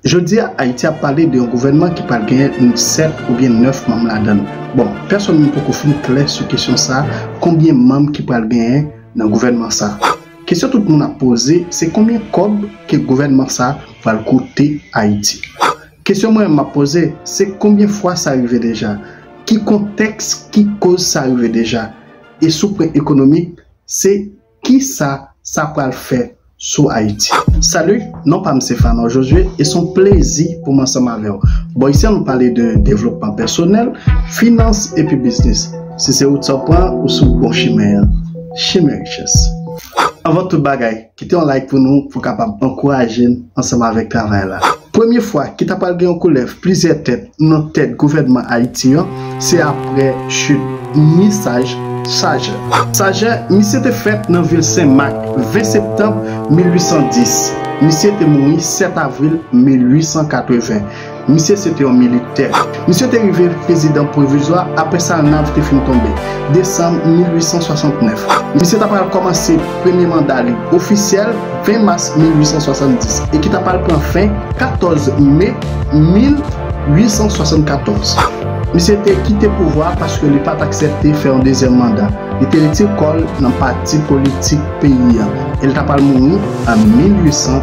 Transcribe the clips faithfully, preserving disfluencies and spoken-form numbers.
Jodi a, Ayiti ap pale de yon gouvènman ki pral genyen sèt oubyen nèf manm ladan l. Bon, pèsonn poko fin klè sou kesyon sa, konbyen manm ki pral genyen nan gouvènman sa. Kesyon tout moun ap poze, se konbyen kòb ke gouvènman sa pral koute Ayiti. Kesyon mwen menm m ap poze, se konbyen fwa sa rive deja? Ki kontèks ki koz sa rive deja? E sou pwen ekonomik, se kisa sa pral fè sou Ayiti? Salut, non pa m se Fernand Josué e se yon plezi pou m ansanm avè w. Bò isi a nou pale de devlopman pèsonèl, finans epi biznis. Si se wout sa w pran, ou sou bon chimen an. Chimen richès. Anvan tout bagay, kite yon like pou nou pou kapab ankouraje n ansanm avèk travay la. Premye fwa ki ta pral gen yon koulèv plizyè tèt nan tèt gouvènman Ayiti an, se aprè chit Misaj Sajè. Sajè, misye te fèt nan vil Sen Mak ven septanm mil uit san dis. Misye te mouri sèt avril mil uit san katreven. Misye se te yon militè. Misye te rive prezidan pwovizwa aprè Salnav te fin tonbe, desanm mil uit san swasantnèf. Misye ta pral kòmanse premye manda li ofisyèl ven mas mil uit san swasanndis e ki ta pral pran fen katòz me mil uit san swasannkatòz. Misye te kite pouvwa a paske li pa t aksepte fè yon dezyèm manda. Li te retire kò l nan pati politik peyi a e l ta pral mouri an mil uit san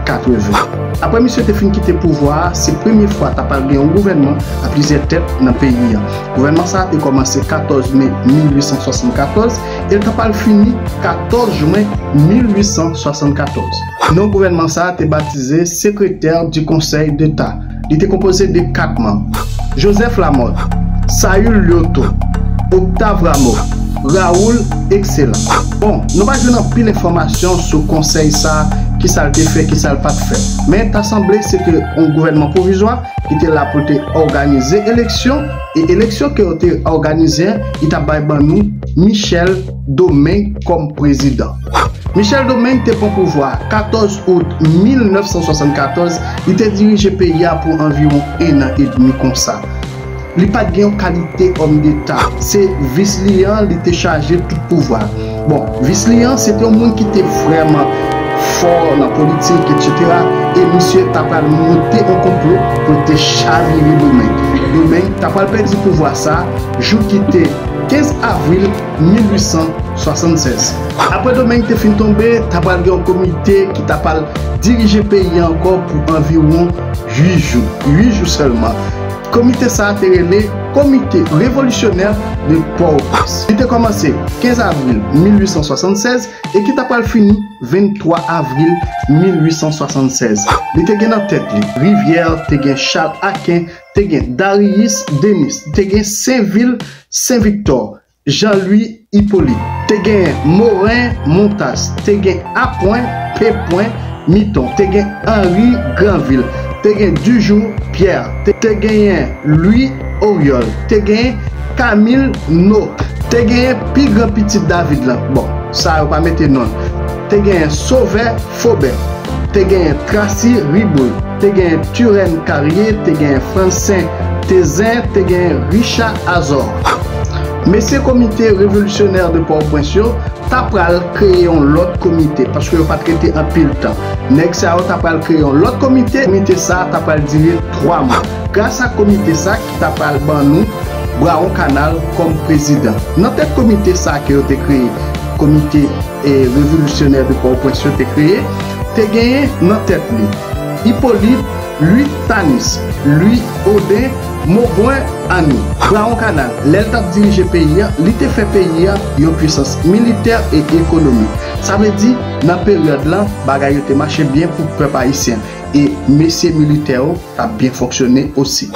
katreven. Aprè misye te fin kite pouvwa a, se premye fwa ta pral gen yon gouvènman a plizyè tèt nan peyi a. Gouvènman sa a te kòmanse katòz me mil uit san swasannkatòz e l ta pral fini katòz jen mil uit san swasannkatòz. Non gouvènman sa a te batize Secrétaire du Conseil d'État. Li te konpoze de kat manm, Joseph Lamothe, Sayul Lyoto, Octave Rameau, Raoul Excellent. Bon, nou pa jwenn anpil enfòmasyon sou konsèy sa a, kisa l te fè, kisa l pa t fè. Men ta sanble se te yon gouvènman pwovizwa ki te la pou te òganize eleksyon, e eleksyon ke yo te òganize an, li t ap bay ban nou Michel Domingue kòm prezidan. Michel Domingue te pran pouvwa a katòz out mil nèf san swasannkatòz, li te dirije peyi a pou anviwon en an edmi konsa. Li pa t gen yon kalite òm deta. Se vis li an, li te chaje tout pouvwa. Bon, vis li an, se te yon moun ki te vrèman fò nan politik, etsetera. E misye ta pral monte yon konplo pou l te chavire Domingue. Domingue ta pral pèdi pouvwa sa a jou ki te kenz avril mil uit san swasannsèz. Aprè Domingue te fin tonbe, ta pral gen yon komite ki ta pral dirije peyi a ankò pou anviwon uit jou. Uit jou sèlman. Komite sa a te rele Comité Révolutionnaire de Port-au-Prince. Li te kòmanse kenz avril mil uit san swasannsèz e ki ta pral fini venntwa avril mil uit san swasannsèz. Li te gen nan tèt li Rivière, te gen Charles Aquin, te gen Darius Denis, te gen Sainvil, Saint Victor, Jean Louis Hyppolite, te gen Morin Montas, te gen Apwen, Pepwen, Miton, te gen Henri Granville, te gen Dujoux Pierre, te, te genyen Louis Oriol, te gen Camille Noc, te genyen pi gran pitit David lan, bon, sa yo pa mete non l, te genyen Sauveur Faubert, te genyen Tracy Riboul, te genyen Turenne Carrier, te genyen Francin Thézin, te genyen Richard Azor. Mesye Comité Révolutionnaire de Port-au-Prince yo ta pral kreye yon lòt komite, paske yo pa t rete anpil tan. Nèg sa yo ta pral kreye yon lòt komite, komite sa a ta pral dire twa mwa. Gras a komite sa ki ta pral ban nou Brawon Kanal kòm prezidan. Nan tèt komite sa a ke yo te kreye, Comité Révolutionnaire de Port-au-Prince yo te kreye, te genyen nan tèt li Hyppolite, Louis Tanis, Louis Audin, Maubrun Annie. Brawon Kanal, lè l t ap dirije peyi a, li te fè peyi a yon pwisans militè e ekonomik. Sa vle di, nan peryòd lan, bagay yo te mache byen pou pèp ayisyen. E mesye militè yo t ap byen fonksyone osi.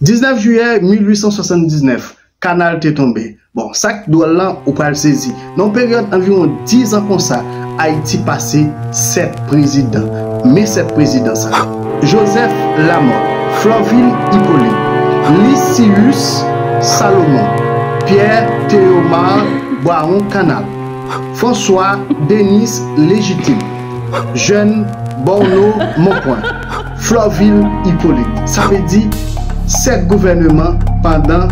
Diznèf jiyè mil uit san swasanndiznèf, Kanal te tonbe. Bon, sa k dwòl lan, ou pral sezi. Nan yon peryòd anviwon diz an konsa, Ayiti pase sèt prezidan. Men sèt prezidan sa yo: Joseph Lamothe, Florvil Hyppolite, Lysius Salomon, Pierre Théomard Brawon Kanal, François Denis Légitime, Jeune Borno Monpwen, Florvil Hyppolite. Sa vle di sèt gouvèneman pandan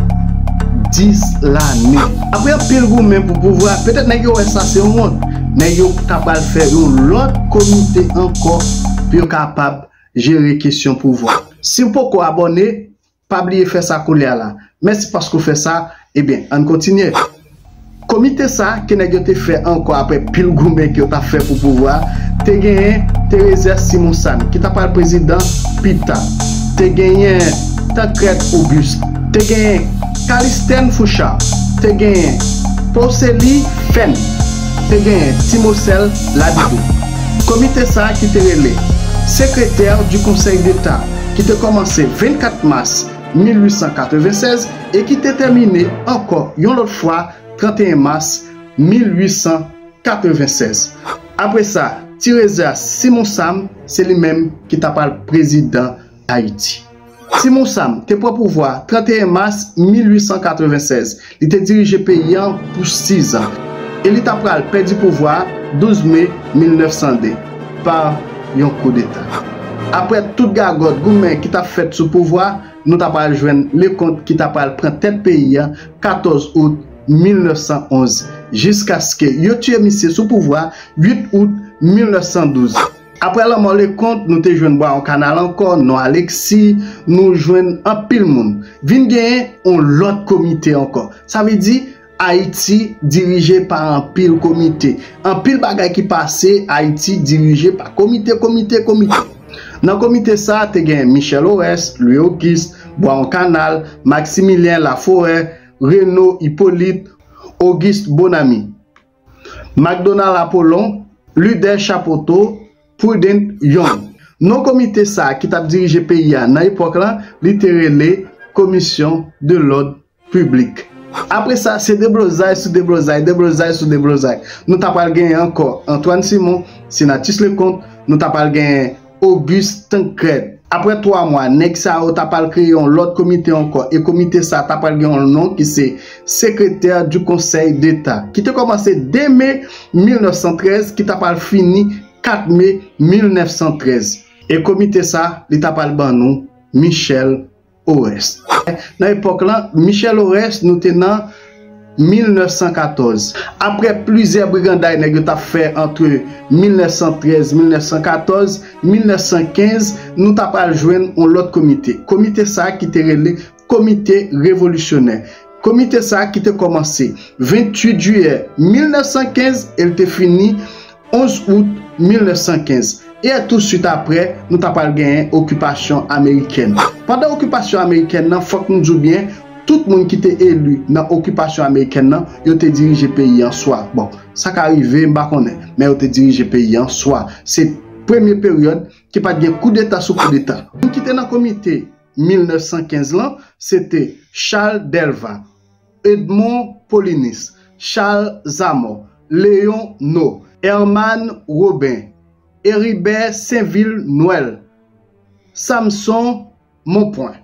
dis lane. Apre anpil goumen pou pouvwa, petèt nèg yo wè sa se yon wont. Nèg yo ta pral fè yon lòt komite ankò pou yo kapab jere kesyon pouvwa. Si w poko abòne, pa bliye fè sa koulye a la. Mèsi paske w fè sa. Ebyen, ann kontinye. Komite sa ke nèg yo te fè ankò apre pil goumen ke yo t ap fè pou pouvwa, te genyen Theresia Simon Sam, ki ta pral prezidan pita. Te genyen Tancrède Auguste. Te genyen Calixtène Fouchard. Te genyen Paucélie Fenn. Te genyen Timocel Ladibou. Komite sa ki te rele Secrétaire du Conseil d'État, ki te kòmanse vennkat mas mil uit san katrevennsèz e ki te tèmine ankò yon lòt fwa trannteyen mas mil uit san katrevennsèz. Apre sa, Theresia Simon Sam, se li menm ki ta pral prezidan Ayiti. Simon Sam te pran pouvwa trannteyen mas mil uit san katrevennsèz. Li te dirije peyi an pou sis zan. E li ta pral pèdi pouvwa a douz me mil nèf san de pa yon koudeta. Apre tout gagòt goumen ki t ap fèt sou pouvwa, nou ta pral jwenn Leconte ki ta pral pran tèt peyi a katòz out mil nèf san onz, jiskaske yo tiye misye sou pouvwa uit out mil nèf san douz. Apre lanmò Leconte, nou te jwenn Bwawon Kanal ankò, non Alexis, nou jwenn anpil moun. Vin genyen yon lòt komite ankò. Sa vle di, Ayiti dirije pa anpil komite. Anpil bagay ki pase, Ayiti dirije pa komite, komite, komite. Nan komite sa, te gen Michel Oreste, Louis Auguste, Bwawon Kanal, Maximilien Laforêt, Renaud Hyppolite, Auguste Bonamy, MacDonald Apollon, Luder Chapoteau, Prudent Young. Non komite sa ki t ap dirije peyi a nan epòk lan, li te rele Commission de l'Ordre Public. Apre sa, se deblozay sou deblozay, deblozay sou deblozay. Nou ta pral genyen ankò Antoine Simon, Senatus Leconte, nou ta pral genyen Auguste Tancrède. Apre twa mwa, nèg sa yo ta pral kreye yon lòt komite ankò, e komite sa ta pral gen yon non ki se Secrétaire du Conseil d'État, ki te kòmanse de me mil nèf san trèz, ki ta pral fini kat me mil nèf san trèz. E komite sa, li ta pral ban nou Michel Oreste. Nan epòk lan, Michel Oreste, nou te nan mil nèf san katòz. Apre plizyè briganday nèg yo t ap fè antre mil nèf san trèz, mil nèf san katòz, mil nèf san kenz, nou ta pral jwenn yon lòt komite. Komite sa ki te rele Komite Revolisyonè. Komite sa ki te kòmanse venntuit jiyè mil nèf san kenz e l te fini onz out mil nèf san kenz. E tousuit apre, nou ta pral genyen okipasyon amerikèn. Pandan okipasyon amerikèn nan, fòk nou di w byen, tout moun ki te eli nan okipasyon amerikèn nan, yo te dirije peyi an swa. Bon, sa ka rive, m pa konnen, men yo te dirije peyi an swa. Se premye peryòd ki pa t gen koudeta sou koudeta. Moun ki te nan komite mil nèf san kenz lan, se te Charles Delva, Edmond Poligny, Charles Zamor, Léon Naud, Herman Robin, Heribert Sainvil Noël, Samson Monpoint.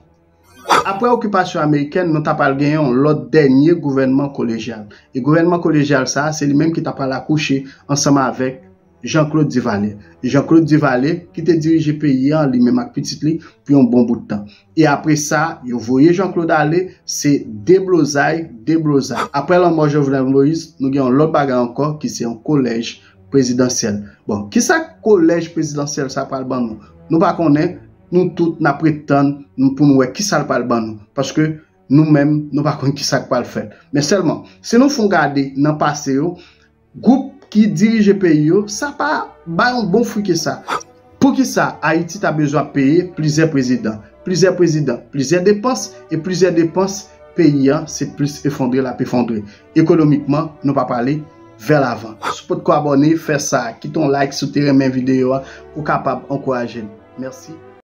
Apre okipasyon amerikèn, nou ta pral genyen yon lòt dènye gouvènman kolejyal. E gouvènman kolejyal sa a, se li menm ki ta pral akouche ansanm avèk Jean-Claude Duvalier. Jean-Claude Duvalier, ki te dirije peyi an, li menm ak pitit li, pou yon bon bout tan. E apre sa, yo voye Jean-Claude ale, se deblozay, deblozay. Apre lanmò Jovenel Moïse, nou gen yon lòt bagay ankò ki se yon kolèj prezidansyèl. Bon, kisa kolèj prezidansyèl sa pral ban nou? Nou pa konnen, nou tout n ap ret tann pou nou wè kisa l pral ban nou. Paske nou menm, nou pa konn kisa k pral fèt. Men sèlman, si nou fon gade nan pase yo, gwoup ki dirije peyi yo, sa pa bay yon bon fwi ke sa. Poukisa Ayiti ta bezwen ap peye plizyè prezidan? Plizyè prezidan, plizyè depans, e plizyè depans, peyi an se plis efondre l ap efondre. Ekonomikman, nou pa prale vè lavan. Si w potko abòne, fè sa, kite yon like si w te renmen videyo a, pou w kapab ankouraje n. Mèsi.